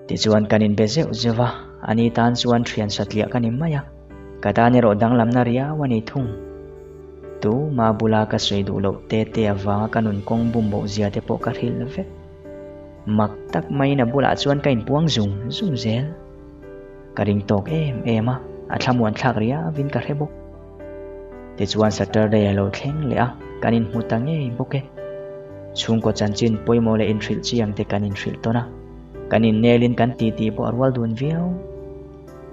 Tichuan kan inbe zeuh zeuh a, ani tan chuan thian satliah ka ni mai a, ka tan erawh danglamna riau a ni thung. Tu ma bula ka sawi duh loh te te avanga ka nun kawng bum boh zia te pawh ka hrilh vek. Mak tak maiin a bulah chuan ka inpuang zung zung zel. Ka ring tawk em em a, a thlamuan thlak riauin ka hre bawk. Tichuan Saturday a lo thleng leh a, kan inhmu ta ngei bawk e. Chhungkaw chanchin pawimawh leh inhrilh chiang te kan inhrilh tawn a, kan innelin kan titi pawh a rual dun viau.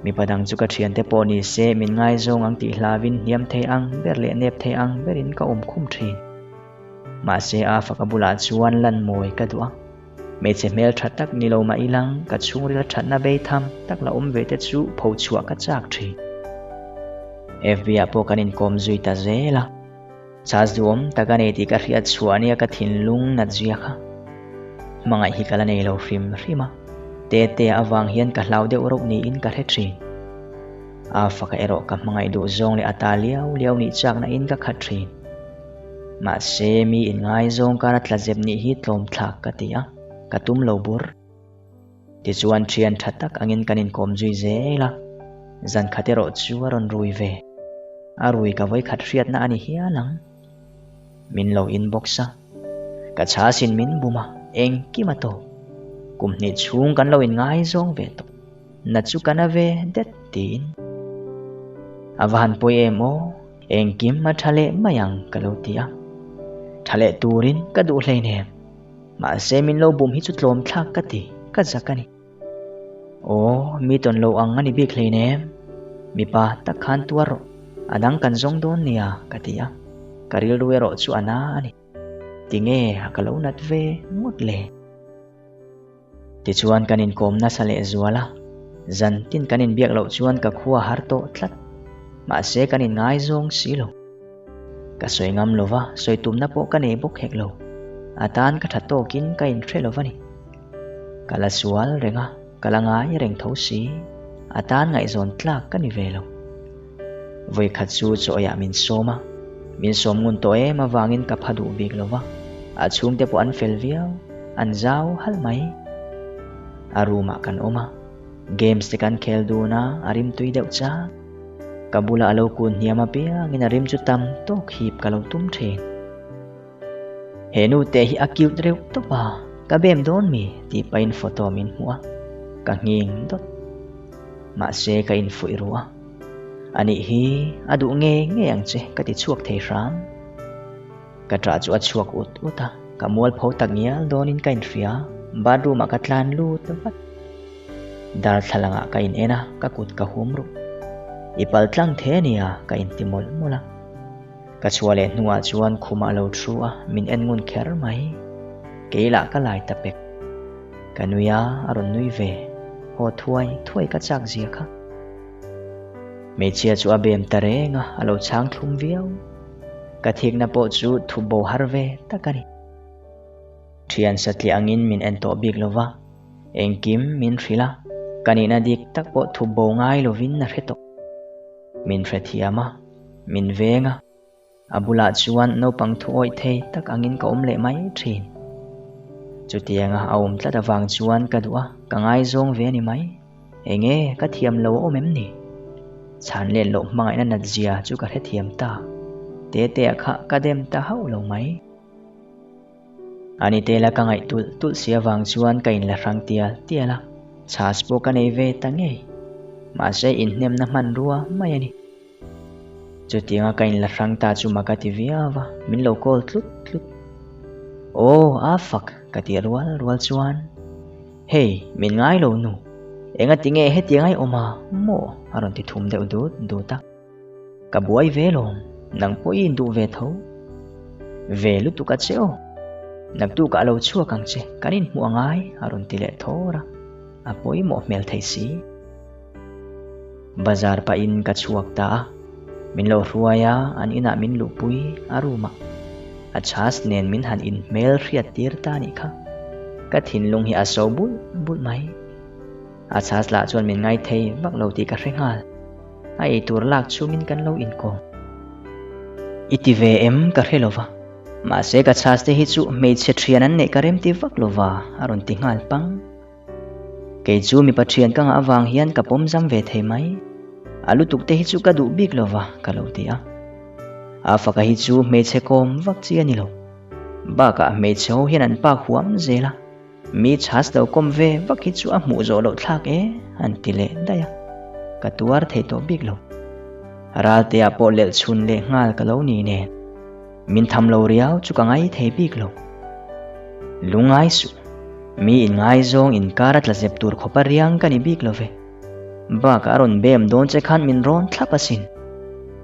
Mipa dang chu ka thiante pawh ni se min ngaizawng ang tih hlauin hniam thei ang ber leh nep thei ang berin ka awm khum thin. Mahse a faka bulah chuan lan mawi ka duh a. Hmeichhe hmel tha tak ni lo mah ilang, ka chhungril thatna bei tham tak la awm ve te chu pho chhuah ka chak thin. FB ah pawh kan inkawm zui ta zel a, chhas duhawm tak a nei tih ka hriat chhuah nia ka thinlung nat zia kha. Hmangaih hi ka la nei lo hrim hrim a, Tete avang hian ka hlau deuh rauh niin ka hre thin. A faka erawh ka hmangaih duh zawng leh a ta liau liau nih chakna in ka khat thin. Mahse, mi inngaizawng kara tla zep nih hi tlawm thlak ka ti a, ka tum lo bur. Tichuan thian tha tak angin kan inkawm zui zel a, zan khat erawh chu a rawn rui ve. A rui ka vawikhat hriatna a ni hial ang. Min lo inbox a, ka chhasin min bum a, engkim a tawp. Kum hnih chhung kan lo inngaizawng ve tawp. Na chu ka na ve det tiin. A va han pawi em aw, engkim a tha leh mai ang ka lo ti a. Tha leh turin ka duh hleinem. Mahse min lo bum hi chu tlawm thlak ka ti, ka zak a ni. Aw, mi tawn lo ang a ni bik hleinem. Mipa tak khan tuar rawh, a dang kan zawng dawn nia ka ti a. Ka rilru erawh chu a na a ni. Tinge a ka lo nat ve ngawt le? Tichuan kan inkawm nasa leh zual a, zan tin kan inbiak loh chuan ka khua har tawh tlat. Mahse kan inngaizawng si lo. Ka sawi ngam lo va, sawi tumna pawh ka nei bawk hek lo. A tan ka tha tawkin ka inhre lo va ni. Ka la sual reng a, ka la ngai reng tho si. A tan ngaihzawn tlak ka ni ve lo. Vawikhat chu chaw eiah min sawm a, min sawm ngun tawh em avangin ka pha duh bik lo va, a chhungte pawh an fel viau, an zau halh mai. A room ah kan awm a, games te kan khel dun a, a rim tui deuh chak. Ka bulah a lo kun hniam apiangin a rim chu tam tawk hip ka lo tum thin. He nu te hi a cute reuh tawp a, ka bem dawn mi tih pahin photo min hmuh a, ka nghing dawt. Mahse ka infuih ru a, anih hi a duh nge nge ang che ka ti chhuak thei hram. Ka ṭah chu a chhuak ut ut a, ka mualpho tak ngial dawnin ka inhria, bathroom ah ka tlan lut vat. Darthlalang ah ka in en a, ka kut ka hum ruh. I pal tlang the ania ka inti mawlh mawlh a. Ka chhuah leh hnuah chuan khumah a lo thu a, min en ngun kher mai. Kei lah ka lai ta pek. Ka nui a, a rawn nui ve. Haw thuai thuai ka chak zia kha. Hmeichhia chu a bem ta reng a, a lo chhang thlum viau. Ka thikna pawh chu thup bo har ve tak a ni. Thian satliah angin min en tawh bik lova, engkim min hrilh a, ka nihna dik tak pawh thup bo ngai lovin a hre tawh. Min hrethiam a, min veng a, a bulah chuan naupang thu awih thei tak angin ka awm leh mai thin. Chutianga a awm tlat avang chuan ka duh a, ka ngaizawng ve a ni mai. Enge ka thiam lo a awm em ni? Chhan let loh hmangaihna nat zia chu ka hrethiam ta. Tetea kha ka dem ta hauh lo mai. Ani tela ka ngaih tulh tulh si avang chuan ka inla hrang tial tial a, chhas pawh ka nei ve ta ngei. Mahse inhnemna hmanrua mai a ni. Chutianga ka inla hrang ta chu maka ti viau a, min lo call tlut tlut. Aw, a fak ka tih rual rual chuan, Hei, min ngai lo nu, engati nge hetiang ai awm a maw? a rawn ti thum deuh dut dut a. Ka buai ve lawm, nang pawh i induh ve tho. Ve lutuk a che aw. Naktukah a lo chhuak ang che, kan inhmuh a ngai, a rawn ti leh thawr a. A pawimawh hmel thei si. Bazar pahin ka chhuak ta a, min lo hruai a, an inah min luhpui a room ah. A chhas nen min han inhmel hriat tir ta anih kha. Ka thinlung hi a so bulh bulh mai. A chhas lah chuan min ngaithei vak lo tih ka hre nghal. A eitur lak chungin kan lo inkawm. I ti ve em ka hre lova, mahse ka chhas te hi chu hmeichhe thian an neih ka rem ti vak lova a rawn ti nghal pang. Kei chu mipa thian ka ngah avang hian ka pawm zam ve thei mai. A lutuk te hi chu ka duh bik lova ka lo ti a. A faka hi chu hmeichhe kawm vak chi a ni lo. Bakah hmeichhe ho hian an pak huam zel a. Mi chhas lo kawm ve vak hi chu a hmuh zawh loh thlak e, an ti leh daih a. Ka tuar thei tawh bik lo. Raltea pawh lelh chhun leh nghal ka lo ni nen. Min tham lo riau chu ka ngai thei bik lo. Lungngai suh. Mi inngaizawng inkar a tla zep tur khawpa riang ka ni bik lo ve. Bakah a rawn bem dawn che khan min rawn thlap asin.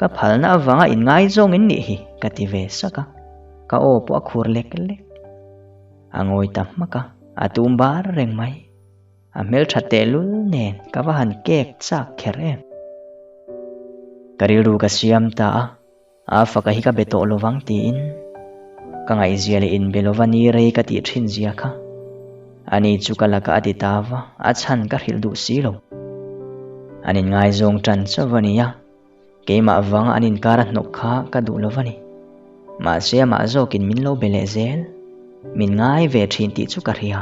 Ka phalna avanga inngaizawng in nih hi ka ti ve sak a. Ka aw pawh a khur lek lek. A ngawi ta hmak a, a tum bar reng mai. A hmeltha tehlul nen ka va han kek chak kher em. Ka rilru ka siam ta a, a faka hi ka be tawh lovang tiin ka ngaihzia leh inbe lova ni rei ka tih thin zia kha. Ani chu ka lakah a ti ta va, a chhan ka hrilh duh si lo. An inngaizawng tan chauh a nia. Keimah vanga an inkar a hnawk kha ka duh lo va ni. Mahse amah zawkin min lo be leh zel. Min ngai ve thin tih chu ka hria.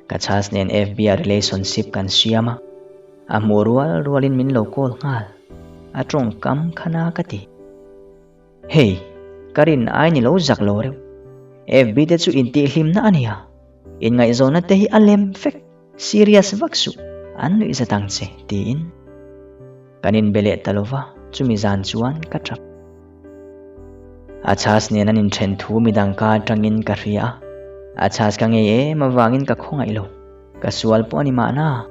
Ka chhas nen FB ah relationship kan siam a, a hmuh rual rualin min lo call nghal. A tawngkam kha na ka ti. Hei, ka rin ai ni lo zak lo reuh. FB te chu intihhlimna a nia. Inngaihzawnna te hi a lem vek. Serious vak suh, an nuih zat ang che, tiin. Kan inbe leh ta lova, chumi zan chuan ka tap. A chhas nen an inthen thu midang ka atangin ka hria a, a chhas ka ngei em avangin ka khawngaih lo, ka sual pawh a ni mahna.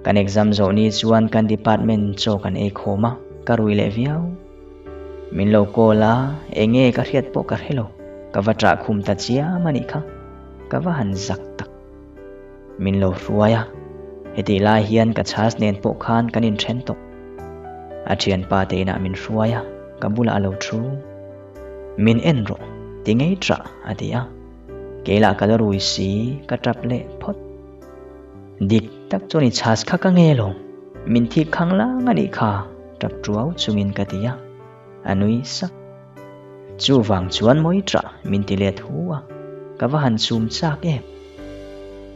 Kan exam zawh ni chuan kan department chaw kan ei khawm a, ka rui leh viau. Min lo call a, enge ka hriat pawh ka hre lo, ka va ṭah khum ta chiam a nih kha, ka va han zak tak. Min lo hruai a, hetih lai hian ka chhas nen pawh khan kan inthen tawh. A thianpa te inah min hruai a, ka bulah a lo thu. Min en rawh, ti ngei ṭah, a ti a. Kei lah ka la rui si, ka ṭap leh phawt. Dik tak chuan i chhas kha ka nge lo, min thik khang lang a nih kha, ṭap ṭuau chungin ka ti a. A nui sak. Chuvang chuan mawi ṭah min ti let hu a, ka va han chum chak em.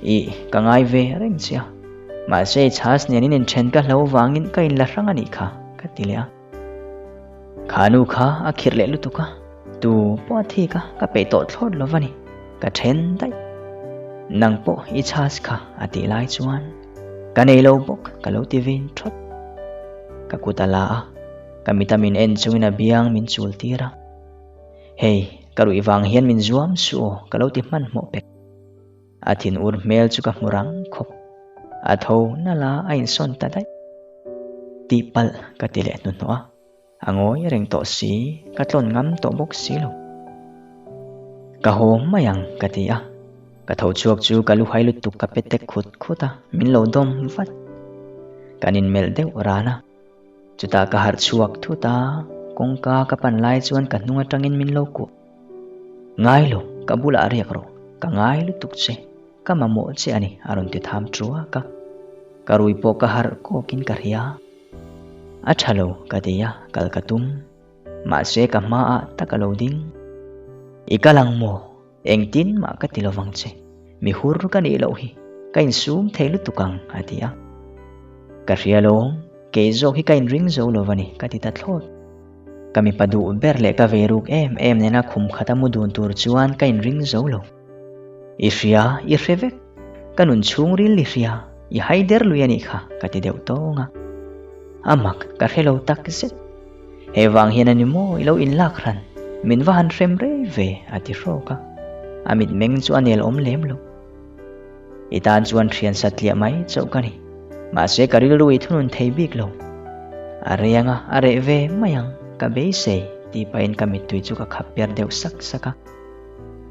Ih, ka ngai ve reng che a, mahse i chhas nen in inṭhen ka hlo vangin ka inla hrang a nih kha, ka ti leh a. Kha nu kha a khirh leh lutuk a, tu pawh a thik a, ka peih tawh thlawt lo va ni, ka ṭhen daih. Nang pawh i chhas kha a tih lai chuan ka nei lo bawk ka lo ti vin ṭhawt. Ka kut a la a. Ka mita min en chungin a biang min chul tir a. Hei, ka ruih vang hian min zuam suh aw, ka lo ti hmanhmawh pek. A thin ur hmel chu ka hmu rang khawp. A tho nalh a, a insawn ta daih. Tihpalh ka ti leh hnuhnawh a. A ngawi reng tawh si, ka tlawn ngam tawh bawk si lo. Ka haw mai ang ka ti a, ka tho chhuak chu ka lu hai lutuk ka pe tek khut khut a, min lo dawm vat. Kan inmelh deuh ran a, chutah ka harh chhuak thut a, kawngka ka pan lai chuan ka hnung atangin min lo kuah. Ngai lo, ka bulah riak rawh, ka ngai lutuk che. Ka mamawh che a ni, a rawn ti tham truak a. Ka rui pawh ka harh kawkin ka hria. A tha lo, ka ti a, kal ka tum. Mahse ka hmaah tak a lo ding. I kal ang maw? Engtin mah ka ti lovang che. Mi hur ka nih loh hi, ka insum thei lutuk ang, a ti a. Ka hria lawm, kei zawk hi ka inring zo lo va ni, ka ti ta thlawt. Ka mipa duh ber leh ka vei ruk em em nena khum khata mu dun tur chuan ka inring zo lo. I hria, i hre vek. Ka nun chhungril i hria, i hai der lui a nih kha, ka ti deuh tawng a. A mak, ka hre lo tak zet. He vang hian a ni maw i lo inlak hran, min va han hrem rei ve, a ti hrawk a. A mitmeng chu a nel awm lem lo. I tan chuan thian satliah mai chauh ka ni. Mahse ka rilru i thunun thei bik lo. A rei anga a reh ve mai ang, ka beisei, tih pahin ka mittui chu ka khap per deuh sak sak a.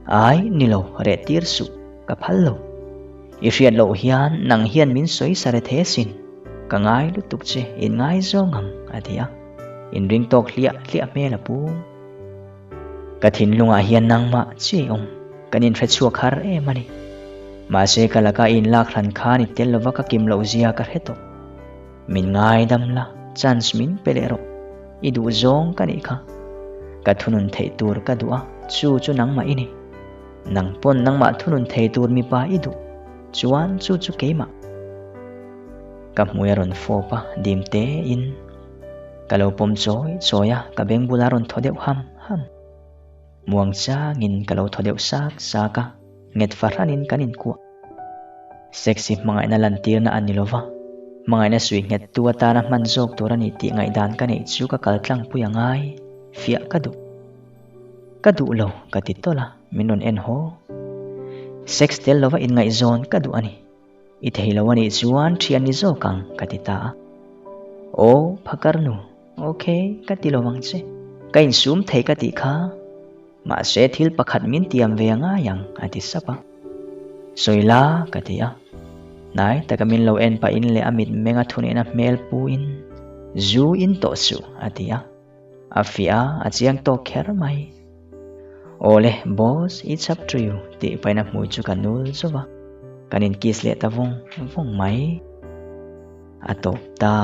Ai, ni lo, reh tir suh, ka phal lo. I hriat loh hian nang hian min sawi sa re the sin. Ka ngai lutuk che, in ngai zawng ang, a ti a. Inring tawk hliah hliah hmel a pu. Ka thinlungah hian nangmah chi awm, kan inhre chhuak har em a ni. Mahse ka laka i inlak hlan khan i tel lova ka kim loh zia ka hre tawh. Min ngaidam la, chance min pe leh rawh. I duh zawng ka nih kha. Ka thunun theih tur ka duh a, chu chu nangmah i ni. Nang pawn nangmah thunun thei tur mipa i duh, chuan chu chu keimah. Ka hmui a rawn fawp a, dim tein. Ka lo pawm chawi chawi a, ka beng bula rawn thaw deuh ham ham. Muang changin ka lo thaw deuh sak sak a, nget fahranin kan inkuah. Sex hi hmangaihna lantirna a ni lova, hmangaihna sui nghettu atana hman zawk tur a ni tih ngaihdan ka neih chu ka kal tlangpui a ngai, fiah ka duh. Ka duh lo, ka ti tawlh a, min rawn en haw. Sex tel lova inngaihzawn ka duh a ni. I thei lo a nih chuan thian ni zawk ang, ka ti ta a. Aw, phakar nu, ok, ka ti lo ang che. Ka insum thei ka tih kha. Mahse thil pakhat min tiam ve a ngai ang, a ti sap a. Sawi la, ka ti a. Hnai taka min lo en pahin leh a mitmenga thunehna hmel puin, Zu in tawh suh, a ti a. A fiah a, a chiang tawk kher mai. Awle, boss, it's up to you, tih pahin a hmui chu ka nul zauh a. Kan in kiss leh ta vawng vawng mai. A tawp ta.